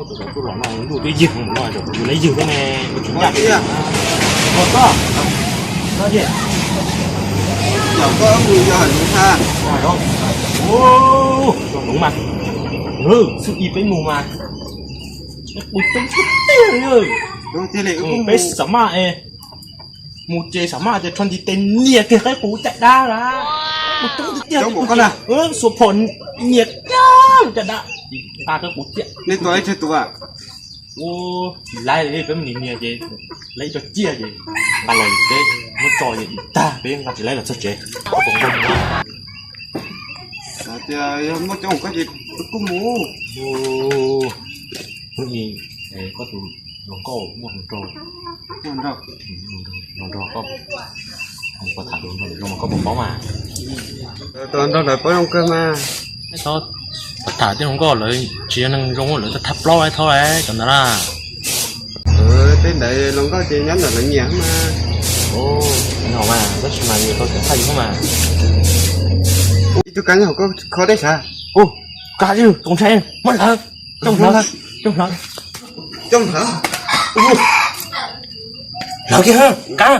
Tus los no ntuj twb ywg no, yus lawv ywg thiab ne, ua tsis ncaj tiag. Ua koj no ces, yog koj mus yog hais lus tha. Ua, zoo mas, xub ib peb mus mas, ua coob tiag tiag li. Peb xam maj es mus ces xam maj ces rho ntiv tes nias kiag qaib qus caj dab lawm. Ua coob tiag tiag, xuas phom nias kiag caj dab, nqa qaib qus tiag. Nej tua ib tug tua? Ua, tsis laib li, peb mus nias nias ces laib ib co ciaj ces nqa los peb muab tso ces tag, peb nqa tsis laib los txog tsev. Tias yog muaj coob koj ces kuj mus. Hnub i koj tus hluas nkauj muaj hluas nraug, hluas nraug koj puas tham tus hluas nraug zoo mas koj puas paub mas? Tus hluas nraug lawv paub zoo kawg mas. Txhob tham tej hluas nkauj lawv tsis yog neeg zoo, lawv thaj plaub thawj cov ntawd na. Tej ntawd hluas nkauj ces nyob ntawm lawv nyiam mas. No mas tab sis mas nyiam tau cov thaj yus mas. Ib tug kab nyob hauv koj kho dej sav. Ua, kab twg txaus ntshai, muab hlawv, coj hlawv, coj hlawv, coj hlawv, hlawv kiag, kab.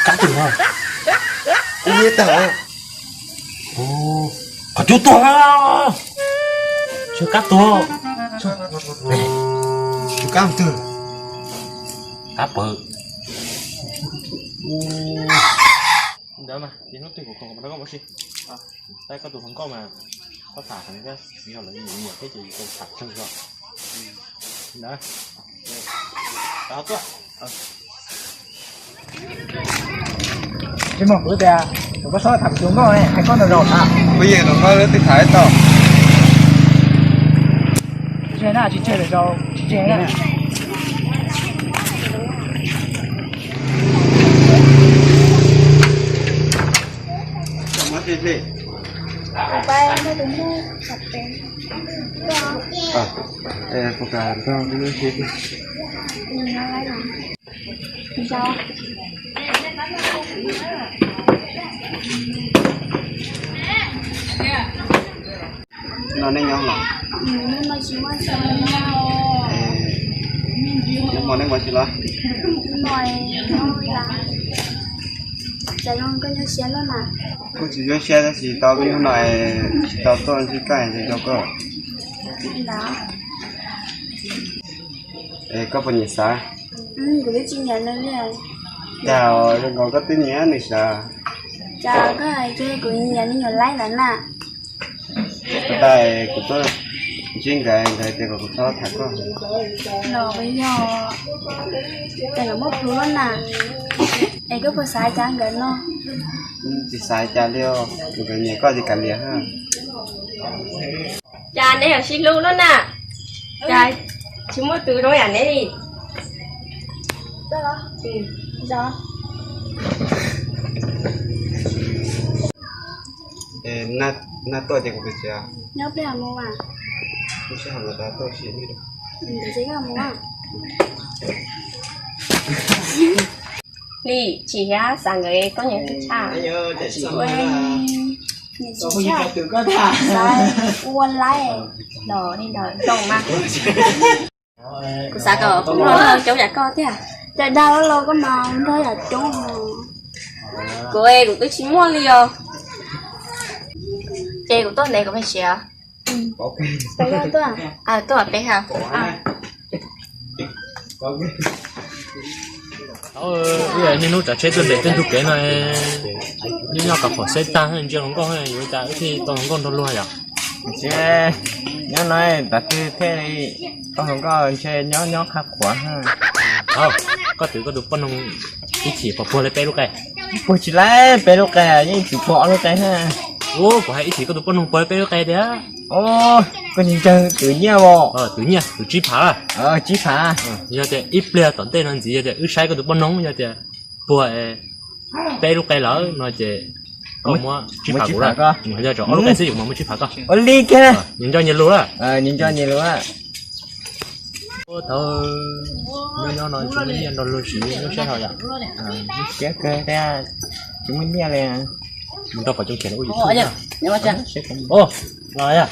Kab twg no? Ua tag. Qhov cub tuag, kab tuag. Kab twg? Kab pawg. Ntawd mas ces hnub twg kuv khoom rau koj ua si. Tab koj tus hluas nkauj mas koj tham heev thiab, yog lawv nyiam nyiam thiab ces yus tau tham tsawg zog. Ntawd, tuaj. Tsis mog kuv tias, kuv koj txhob tham kuv tus nkauj ne, hais koj nrog zaum tham. Kuv yeej tus nkauj lub twg tham ib tau. Tsis tseg na, tsis tseg lawm, tsis tseg na. No nej nyob los? Nyob hmo nej mus tsis los? Kuj tsis zoo siab tab sis tau hnub no tsis tau tuaj ntsib koj es zoo koj. Es koj puas nyiam Xav? Cas zoo nkaus koj twb nyiam nws Xav. Cas koj hais tias kuv nyiam me nyuam laib lawm na. Ua ntej kuv tuaj ntsib nkawd, nkawd tias kom kuv txhob tham koj. Los yog, cas nkawd muaj plhu lawm na. Es koj puas xav cas nkawd no? Tsis xav cas li os, nkawd nyiam koj ces kav liam. Cas neb yuav sib hlub lawm na? Cas tsis muaj tus zoo yam neb li. Nag tuaj ces kuv pes tsev. Nyob pliag mus as. Lub sij hawm no tuaj sim. Li tsis hiab xav nkawd koj nyiam tshaj. Ua laib los li ntawd zoo mas. Kuv xav kom kuv nrog coob yam koj thiab. Cas dag los koj mas nrog yam coob. Kuv kuv twb tsis muaj li os. Ces kuv tuaj ntev kuv pes tsev. Tuaj peb ha. Wb niaj hnub tsav tsheb tuaj nres tej ntug kev no, nyob nyob kom phom xeb tag ntsia hluas nkauj yuav cas wb thiaj tau hluas nkauj nrog luag yom. Nyob no tas twg thiaj li tau hluas nkauj ntshe nyob nyob qab qhuav. Koj twv koj tus poj noog ib chim puas puag li peb lub qe? Puag tsis laib peb lub qe, yeej tsis puag ob lub qe na. Kuv hais ib chim koj tus poj noog puag li peb lub qe tiag. Koj ntseeg twv nyiaj os? Twv nyiaj, twv tsib phav. Tsib phav. Yog tias ib pliag tom ntej no ntxiv yog tias wb saib koj tus poj noog yog tias puag peb lub qe lawm no ces koj muab tsib phav kuv, yog tso ob lub qe xwb yuav muab tsib phav koj. Ua li kiag. Nyias nco nyias lus lawm. Nyias nco nyias lus. Thaum nyob nyob no tsis muaj nyiaj nrog luag siv lub sij hawm yom. Siab kawg thiab, tsis muaj nyiaj li. Mus rau pom coob kiag ua YouTube. Ua, los yog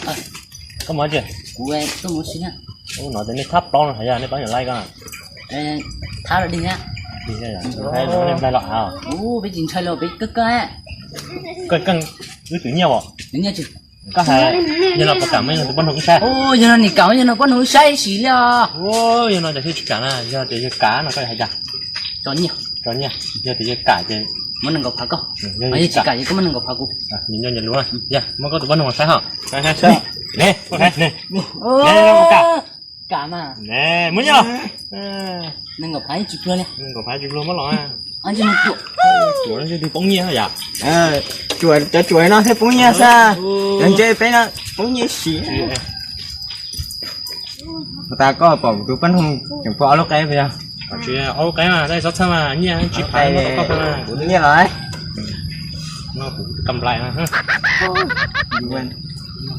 koj mus tsi? Kuv tuaj mus si na. Ub, no ces nej thab plaub no hais yog nej pab nyuam laij ko. Thab los dig na. Dig na, nej nplai los av. Ub, peb tsis ntshai los peb kawg kawg. Koj, wb twv nyiaj os. Twv nyiaj tsis. Koj hais, yog no puas kam muab tus poj noog wb saib? Yog no nim kam, yog no poj noog wb saib sim li os. Yog no ces thiaj tsis kam na, yog tias yog kam no koj hais cas? Tso nyiaj. Tso nyiaj, yog tias yog kam ces muab nees nkaum phav koj. Yog tsis kam ces koj muab nees nkaum phav kuv. Nyob nyob lus, yog muab koj tus poj noog saib ho. Kam mas. Muab nyiaj los. Nees nkaum phav tsis pluag li. Nees nkaum phav tsis pluag muab los. Cuam no twb poob nyiaj yom. Cuam, cov cuam no thiaj poob nyiaj xwb. Cov ntse peb no poob nyiaj siv. Puas tas koj pom kuv tus poj noog tseem pom ob lub qe puas yog? Tsis ob lub qe mas, dab txhob txhawj mas, nyiaj tsis phav muab rau koj. Nyiaj los. No kuv kam nplai na.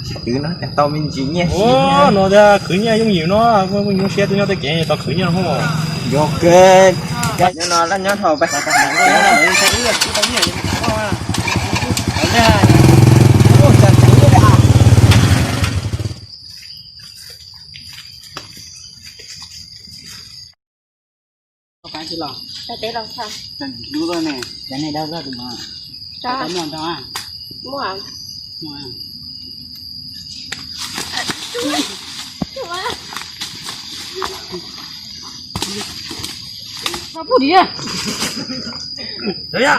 Tsis twv no cas tau me ntsis nyiaj siv. No tias khwv nyiaj yooj yim no, muaj nyuaj siab twb nyob tej kev tau khwv nyiaj no. Yog kawg, nyob no laj nyob dhau peb.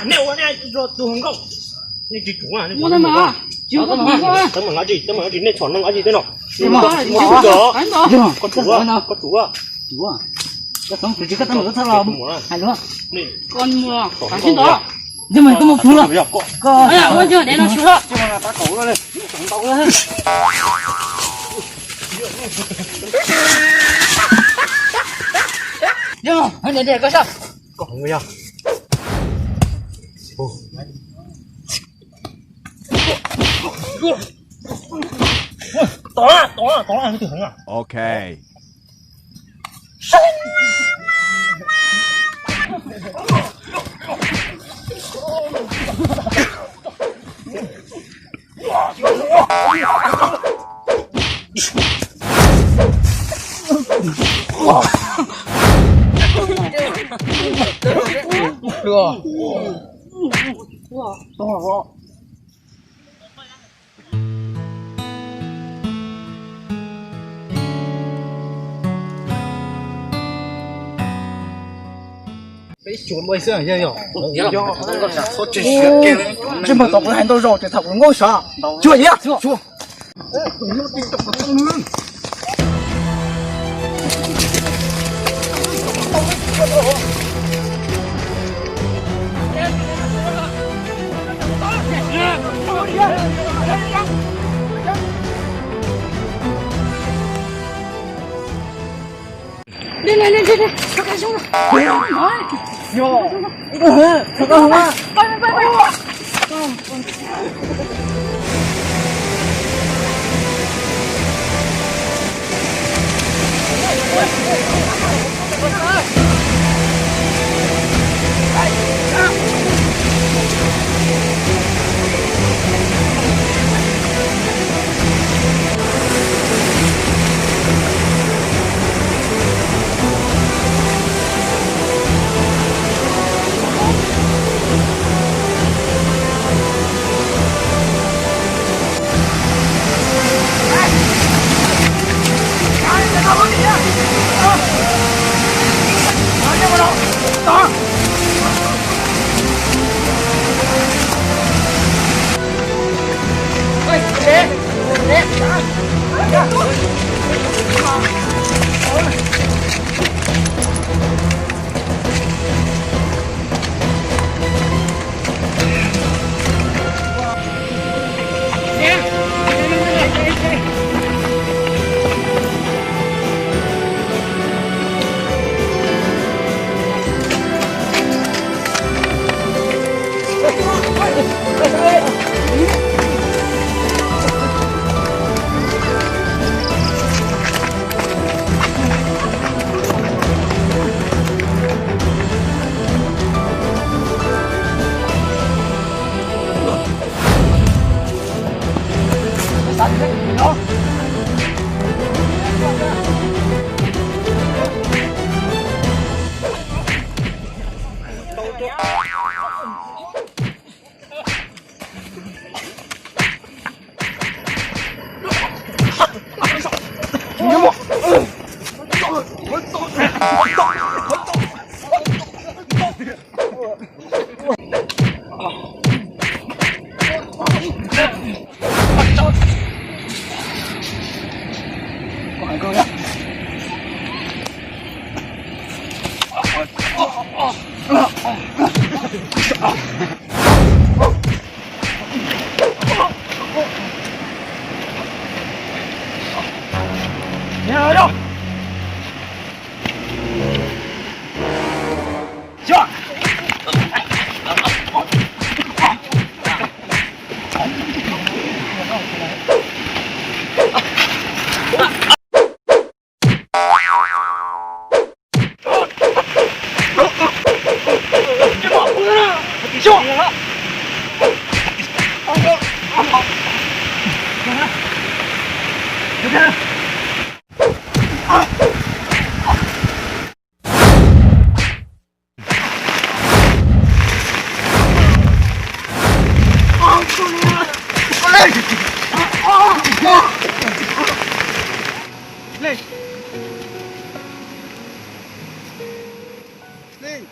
Nej ua nej tus hluas nkauj, nej tsis tsum, nej tsis tsum. Teeb meem dab tsi, teeb meem dab tsi, nej tshom neeg dab tsi tej no? Koj tsum, koj tsum. Tom, tom, tom, leej twg heev a? Ok. Peb xyuas npaum xwb yog. Tsis muaj tau kuv hais ntau zaus ces tham kuv nkauj sav. Xyuas yam xyuas.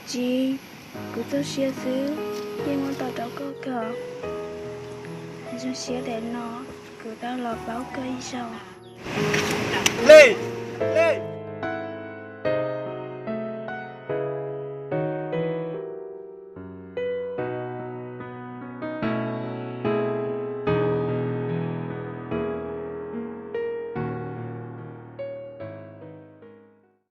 Txiv, kuv txoj sia xwb yeej muab tau rau koj kawg. Zoo siab ntawm no kuv tau los paub koj ib zaug. Lis, Lis,